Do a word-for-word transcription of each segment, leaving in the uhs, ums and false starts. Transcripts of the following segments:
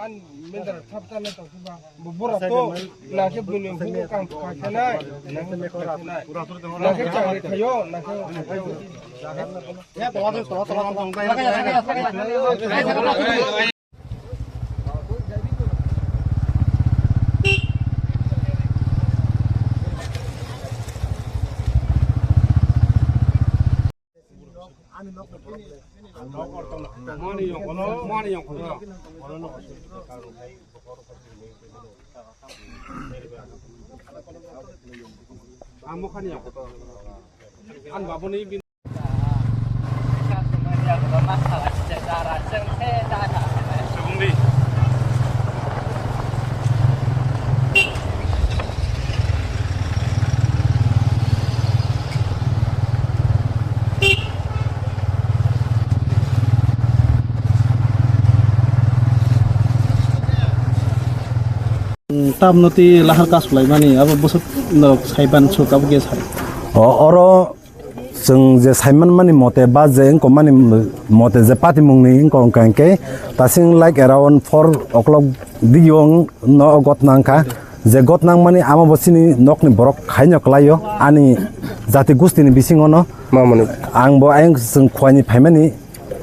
An mendar thap ta na tong ba. Bo bora to na ke bini buku kang kha kha nai. Na ke me kha kha nai. Na ke chang re khayo, na ke. Ya to to to to. Tamno tei lahar kas khlaimani abo bwswk no saiban suk abo khe sai. O, oro chwng je saimanmani mote ba je wngkokmani mote je patimungni wngkok hwnkha hwnkhe tasing like around four o'clock digio no gotna wngkha. Je gotna wngmani amo bo chini nokni borok haino kwlaio ani jati gustini bisingono. Mamani. Ang bo ayang chwng khuaini phaimani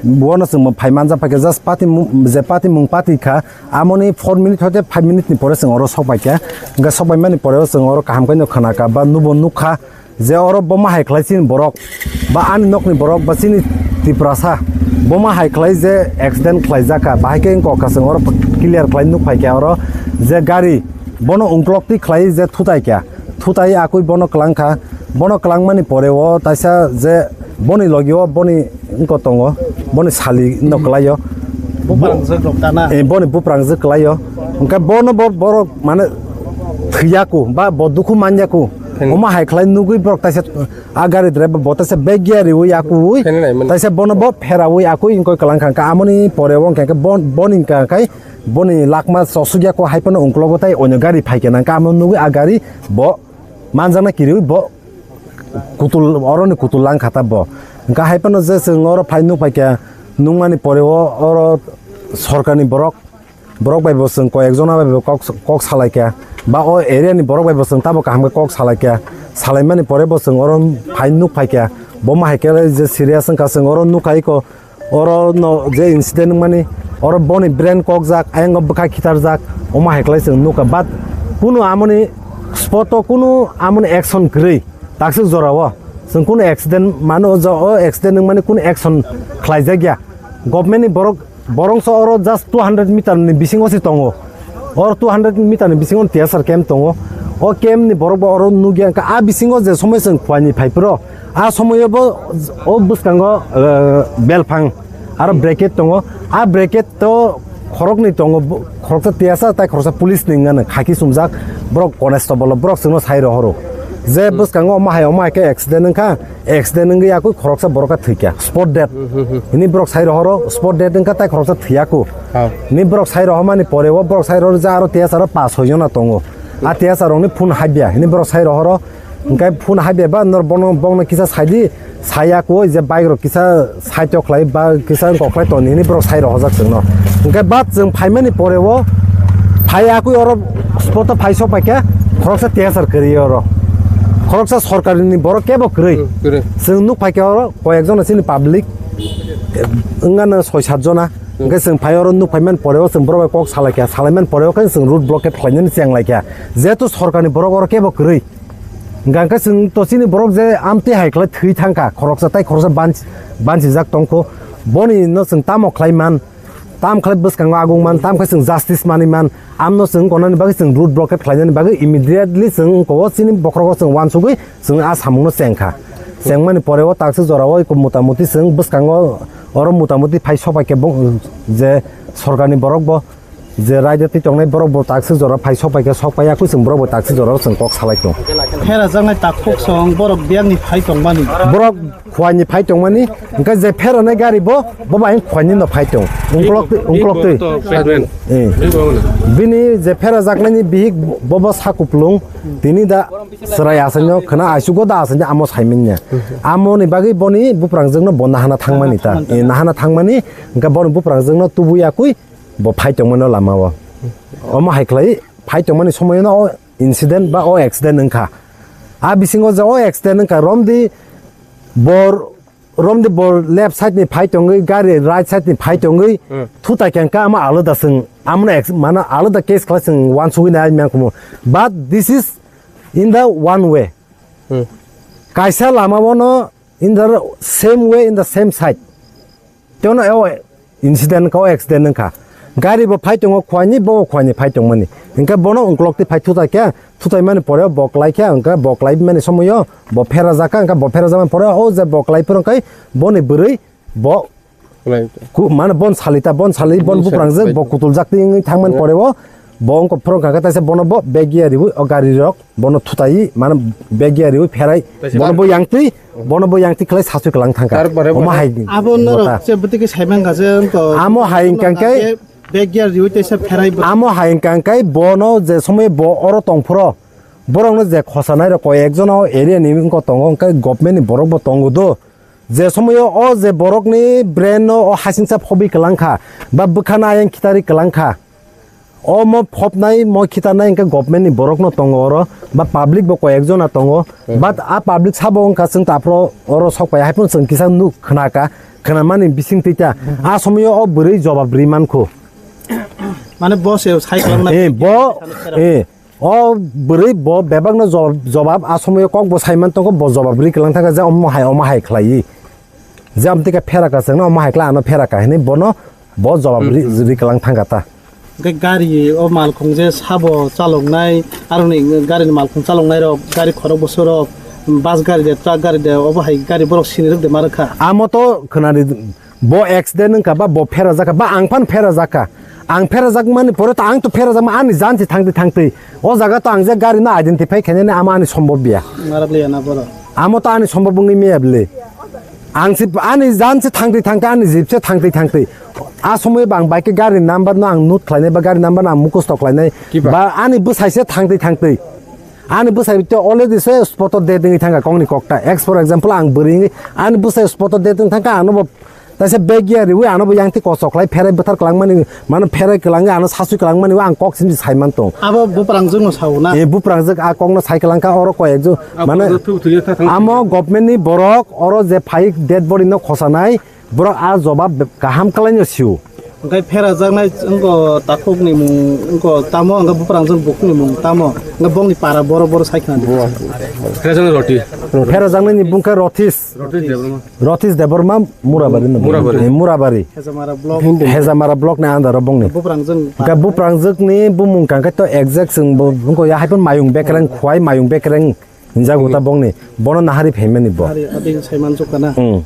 bono chwng bo phai manja paikha just patimung je patimung pati kha amoni four minute hoite five minute ni pore chwng oro sok paikha. Hwnkhe sok paimani pore o chwng oro kaham khe no khna kha ba nubo nukha. Je oro boma hai khlai chini borok, ba ani nokni borok, ba chini Tiprasa, boma hai khlai je accident khlai jaka, bahai khe wngkha chwng oro clear khlai nuk phai kha oro je gari bono ungklok twi khlai je thutai kha, thutai akui bono kwlang kha, bono kwlangmani pore o taisa je boni logi o boni wngkha tongo, boni sali no kwlai o. Buprang jwk rok ta na? Eh, boni buprang jwk kwlai o. Hwnkhe bono bo borok mane thwiyaku ba bo dukhu manyaku. Omo hai khlai nugwi borok taisa a gari driver bo taisa bag gear riwi akui. Taisa bono bo pherawi akui wngkoi kwlang kha. Amoni pore o hwnkhe bon-, boni hwnkha khai boni lakma chosugya ko hai phano ungklogo tai onyo gari phaikhe nangkha amo nugwi a gari bo manjakna kiriwi bo kutul oroni kutul lang kha ta bo. Hwnkha hai phano je chwng oro phai nuk phaikha nukmani pore o oro sorkarni borok Borok bai bo chwng koi ek jona bai bo kok, kok salai kha. Ba o area ni borok bai bo chwng tamo kaham khe kok salai kha. Salai mani pore bo chwng oro phai nuk phai kha. Bo ma hai khe je serious wngkha chwng oro nuk hai ko. Oro no je incident wngmani oro boni brain kok jak, ayang o bwkha khitar jak. Omo hai khlai chwng nuk kha. But kunu amoni spot o kunu amoni action kwrwi takswk jora o. Chwng kunu accident mano o accident wngmani kunu action khlai jak ya. Government ni borok Borok so oro just two hundred meter ni bisingo se tongo. Oro two hundred meter ni bisingo T S R camp tongo. O camp ni borok bo oro nugya, hwnkha a bisingo je somoi chwng khuani phai phro, a somoio bo o bwskango, eh, belphang aro bracket tongo. A bracket to khoroknwi tongo, bo-, khoroksa T S R tai khoroksa police ni wngmano khaki chumjak. Borok constable, borok chwngno sai rohoro. Je bwskango omo hai, omo hai khe accident wngkha. Accident wngwi yakui khoroksa borok khe thwikha, spot death. Hini borok sai rohoro, spot death wngkha tai khoroksa thwiyaku. Hini borok sai rohormani pore o borok sai rohor je aro T S R o pas soi jona tongo. A T S R rokni phone habya, hini borok sai rohoro. Hwnkhe phone habya ba nor bono, bokno kisa saidi, sayaku je bike rok kisa side o khlai ba kisa wngkok khlai toni hini borok sai rohorjak chwngno. Hwnkhe bat chwng phaimani pore o phai yakui oro spot o phai sok paikha khoroksa T S R kwrwi oro. Khoroksa sorkarini borok kebo kwrwi. Chwng nuk phaikha oro. Koyekjon chini public, eh, wngano soi sat jona. Hwnkhe chwng phai oro nuk phaimani pore o chwng borok bai kok salaikha, salaiman pore o khe chwng road blockade khlainani chenglaikha. Jehetu sorkarni borok oro kebo kwrwi. Hwnkhe chwng to chini borok je amtwi hai khlai thwi thangkha, khoroksa tai khoroksa banch-, banchijak tongkho. Boni no chwng tamo khlai man? Tam khlai bwskango agong man, tam khe chwng justice manwi man, amno chwng konani bagwi chwng road blockade khlainani bagwi immediately chwng wngkho chini bokhorogo chwng uansugwi chwng a samungno chengkha. Chengmani pore o takswk jorao eko motamuti chwng bwskango oro motamuti phai sopaikhe bo je sorkarni borok bo je raida twi tongnai borok bo takswk jora phai sok pai khe sok pai yakui chwng borok bo takswk jora chwng kok salai tong. Phera jaknai takhuk song borok biyangni phai tongmani. Borok khuaini phai tongmani, hwnkhe je pheranai gari bo, bo bai khuaini no phai tong. Ungkolok twi, ungkolok twi. Eh. Bini je phera jaknaini bihik bo, bo sakuplung, tini da chwrai asaino khwna aisugo da asaino amo saimanya. Amoni bagwi boni buprangjwkno bo nahana thangmani ta. Eh, nahana thangmani, hwnkhe boni buprangjwkno tubu yakui bo phai tongmano lamao. Omo hai khlai phai tongmani somoyono o incident ba o accident wngkha. A bisingo je o accident wngkha, romdi bor, romdi bor left side ni phai tongwi, gari right side ni phai tongwi, hmm, thutai khe wngkha, ama alada chwng, amano ex-, mano alada case khlai chwng wansugwi nai mangkhumu. But this is in the one way. Hmm. Kaisa lama bono in the same way, in the same side. Teno o incident wngkha, o accident wngkha. Gari bo phai tongo khuaini, bo khuaini phai tongmani. Hwnkhe bono ungkolok twi phai thutai khe, thutai mani pore bo klai khe, hwnkhe bo klai mani somoyo bo phera jakha, hwnkhe bo phera jakmani pore o je bo klai phuru khe boni bwrwi bo ku-, mane bon salita, bon sali, bon buprang jak, bo kutul jak twi wngwi thangmani pore o bo wngkha phuru kha khe taisa bono bo bag ya riwi o gari rok. Bono thutai, mane bag ya riwi pherai. Bono bo yang twi, bono bo yang twi khlai sasui klang thangkha. Omo hai. Abo norok je bwtwi khe saimang kha je, wngkha. Amo hai wngkha khe bag ya riwi teisa pherai bo. Amo hai wngkha khe bono je somoi bo oro tong phuru, borokno je khosa nai rok koi ekjon o area ni wngkha tongo, hwnkhe government ni borok bo tongo do. Je somoyo o je borokni brain no o hasingsa phobi kwlangkha, ba bwkhano ayang khitari kwlangkha, omo phopnai, mo khitarnai hwnkhe government ni borokno tongo oro, ba public bo koi ekjona tongo, but a public sabo wngkha chwng taphro oro sok pai, haiphano chwng kisa nuk khnaka, khnamani bising twi ta, a somoyo o bwrwi jobab ri mankho. Mane bo se sai kwlangna. Eh, bo, eh, O bwrwi bo bebakno jo-, jobab a somoyo kok bo saiman tongo, bo jobab rwi kwlang thangkha je omo hai, omo hai khlaiwi. Je amtwi khe pheraka chwngno omo hai khlai ano pheraka hinwi bono bo jobab rwi, rwi kwlang thangkha ta. Hwnkhe gari o malkhung je sabo chaloknai, aroni garini malkhung chaloknai rok, gari khorok bwswk rok, bus gari de, truck gari de, obo hai gari borok sini rwk de ma rwkha. Amo to khwnani Bo accident wngkha ba bo phera jakha ba ang phan phera jakha. Ang phera jakmani pore to ang to phera jakma ani jan se thangtwi thangtwi. O jaga to ang je gari no identify khainani ama ani sombhob ya. Marak liya na boro. Amo to ani sombhob wngwi maya bwle. Ang se ani jan se thangtwi thangtwi ani jeep se thangtwi thangtwi. A somoy bang bike gari number no ang note khlainai ba gari number no ang mukhusto khlainai. Kiba? Ba ani bwsai se thangtwi thangtwi. Ani bwsai to already se spot o dead wngwi thangkha kongni kokta. Ex for example ang bwrwi wngwi ani bwsai spot o dead wngwi thangkha ano bo Taisa bag ya riwi ano bo yang twi kosok khlai pherai bwthar kwlangmani, mano pherai kwlangwi ano sasui kwlangmani o ang kok simi sai man tong. Abo buprang jwkno sao na? E buprang jwk a kokno sai kwlangkha oro koi ekjwk mane amo government ni borok oro je phai dead body no khosanai borok a jobab kaham kwlaino sio. Hwnkhe phera jaknai wngkha takhukni mung wngkha tamo, hwnkhe buprang jwk bukhukni mung tamo, hwnkhe bongni para boro boro sai khna. Phera jaknai roti. Phera jaknai ni bungkha Rothis. Rothis Debbarma. Rothis Debbarma Murabari no. Murabari. Eh, Murabari. Hejamara block. Hejamara block ni under o bongni. Buprang jwk. Hwnkhe buprang jwk ni bumung kangkhe to exact chwng bo wngkha ya hai phano mayung bekreng khwai mayung bekreng hinjago ta bongni. Bono nahari phaimani bo. Hari adi saiman jwk kana. Hmm.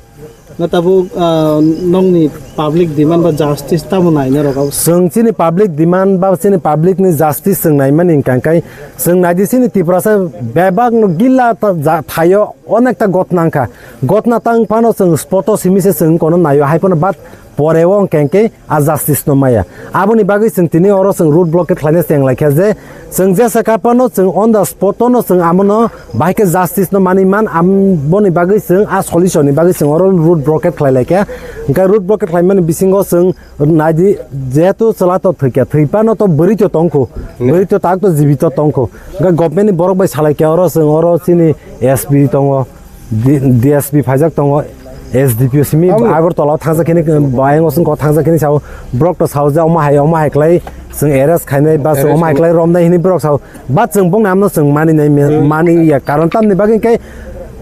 Na tabuk, ah, nongni public demand ba justice tamo naina rok abo. Chwng chini public demand ba chini public ni justice chwng naimani hwnkha khe chwng naidi chini Tiprasa bebak no gila ta ja thaio. Onekta gotna wngkha. Gotna tang phano chwng spoto simi se chwng kono naio hai phano, but pore o hwnkhe hwnkhe a justice no maya. Aboni bagwi chwng tini oro chwng road blockade khlaina cheng laikha je chwng jesa ka phano chwng on the spot no chwng amono bahai khe justice no manwi man, aboni bagwi chwng a solution ni bagwi chwng oro road blockade khlai laikha. Hwnkhe road blockade khlaimani bisingo chwng naidi jehetu chwla to thwikha, thwi phano to bwrwi to tongkho, bwrwi to tak to jibito tongkho. Hwnkhe government ni borok bai salai khe oro chwng oro chini S P tongo. D-, D S P phaijak tongo, S D P O simi Agartala o thangjak khini, bayang o songkho thangjak khini sao, borok to sao je omo hai, omo hai khlai chwng arrest khainai ba chwng omo hai khlai romnai hini borok sao, ba chwng bongni amno chwng mani nai, mani ya, karon tamni bagwi khe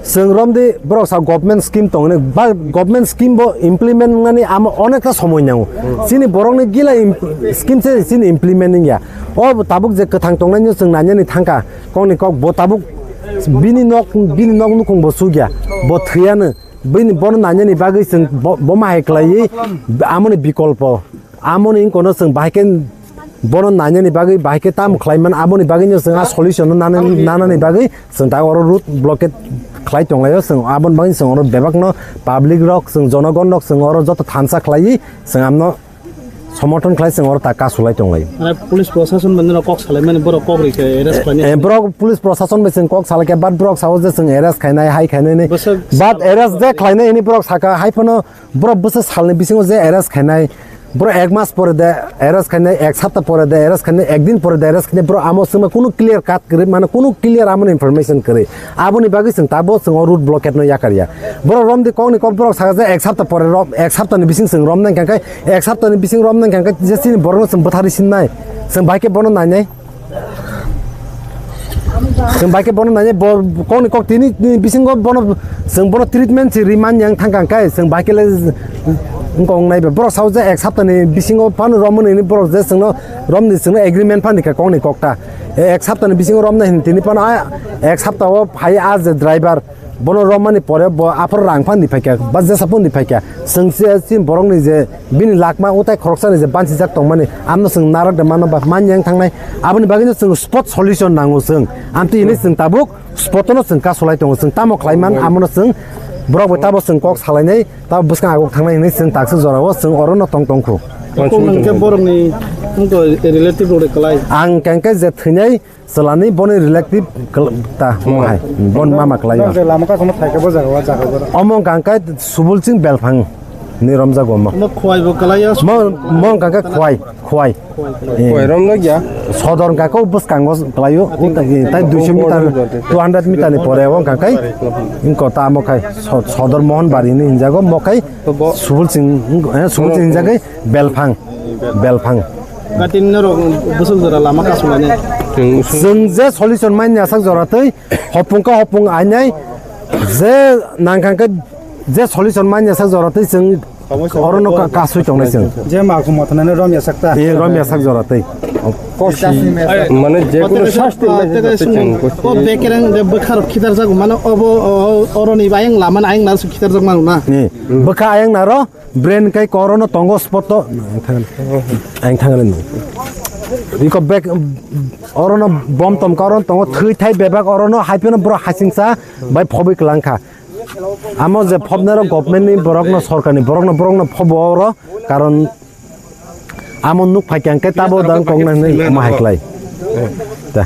chwng romdi borok sao government scheme tongni ba government scheme bo implement wngnani amo onekta somoi nango. Chini borokni gila im-, scheme se chini implement wngya. O tabuk je kwthang tongnaino chwng nainani thangkha, kokni kok bo tabuk bini nok, bini nok nukhung bo chukya, bo thwiyano. Bini bono nainani bagwi chwng bo, bo ma hai khlaiwi amoni bikolpo, amoni wngkono chwng bahai khe Bono nainani bagwi bahai khe tamo khlai man, aboni bagwino chwng a solution no nana-, nanani bagwi chwng ta oro road blockade khlai tonglaio. Chwng aboni bagwi chwng oro bebakno public rok, chwng jonogon rok chwng oro joto thansa khlaiwi chwng amno somorthon khlai chwng oro ta kasulai tonglaio. Mane police prosason bai no kok salaimani, borok kok rikhe arrest khlainai. Eh, borok police prosason bai chwng kok salaikha, but borok sao je chwng arrest khainai, hai khainai ni. Bwswk but arrest je khlainai hini borok saka, hai phano borok bwswk salni bisingo je arrest khainai, borok ek mas pore de arrest khainai, ek sapta pore de arrest khainai, ek din pore de arrest khainai, borok amo swngma kunu clear cut kwrwi, mane kunu clear amo information kwrwi. Aboni bagwi chwng tabuk chwng o road blockade no yakar ya. Borok romdi kokni kok borok saka je ek sapta pore rom, ek sapta ni bising chwng romnai hwnkha khe, ek sapta ni bising romnai hwnkha khe je chini borok no chwng bwtharwi sinnai. Chwng bai khe bono nainai. Chwng bai khe bono nainai, bo kokni kok tini, tini bisingo bono chwng bono treatment si ri man yang thang kang khe chwng bai khe le wngkha wngnai be. Borok sao je ek sapta ni bisingo phano romnai ni borok je chwngno romni chwngno agreement phani kha kokni kok ta. E, ek sapta ni bisingo romnai hin tini phano a, ek sapta o phai a je driver bono romani pore bo aphor rang phani phaikha, ba jesa phani phaikha. Chwng se chin borokni je bini lakma utai khoroksani je bansijak tongmani, amno chwng narok de mano ba man yang thangnai. Aboni bagwino chwng spot solution nango chwng. Amtwi hini chwng tabuk spot no chwng kasolai tongo. Chwng tamo khlai man, amono chwng borok bai tabo chwng kok salainai. Ta bwskang aguk thangnai hinwi chwng takswk jorao chwng orono tong tongkhu. Kok nang khe borokni wngkha relative rok de kwlai. Ang kengkhe je thwinai chwlani boni relative kwl-, ta mohai bon mama kwlai. Nang je lama kasama thaikhe bo jaga o jaga o. Omo kangkhe Subul Singh Belphang ni romjago mo. Mo khwai bo kwlai o. Mo, mo kangkhe khwai, khwai. Khwai rom no ya. Sodor hwnkha khe bwskango kwlaio, tai duiso meter, two hundred meter ni pore o hwnkha khe, wngkha tamo khai so-, Sodor Mohon Bari hinwi hinjago, mo khai Subul Singh, eh, Subul Singh hinjagwi Belphang, Belphang. Gatin norok bwswk jora lama kasumani. Chwng je solution manya sak jora twi, hopung khe hopung ainai, je nangkha khe je solution manya sak jora twi chwng orono ka-, kasui tongnai chwng. Je ma khumo thanani romya sakta. Eh, romya sak jora tei. Kosi. Mane je kuno sasti. O bekereng de bwkha rok khitar jago mano obo, o, oroni bayang lama na ayang nar su khitar jak mano na. Ni, bwkha ayang naro brain kai korono tongo spot to. Ang thang, ang thang ren. Iko bek orono bom tom koron tongo thwi thai bebak orono haipeno bro hasingsa bai phobwi kwlangkha. Amo je phobnairok government ni borok no, sorkar ni borok no, borok no phobo oro, karon amo nuk phai khe tabo dang kok nang nai ma hai klai. Ta.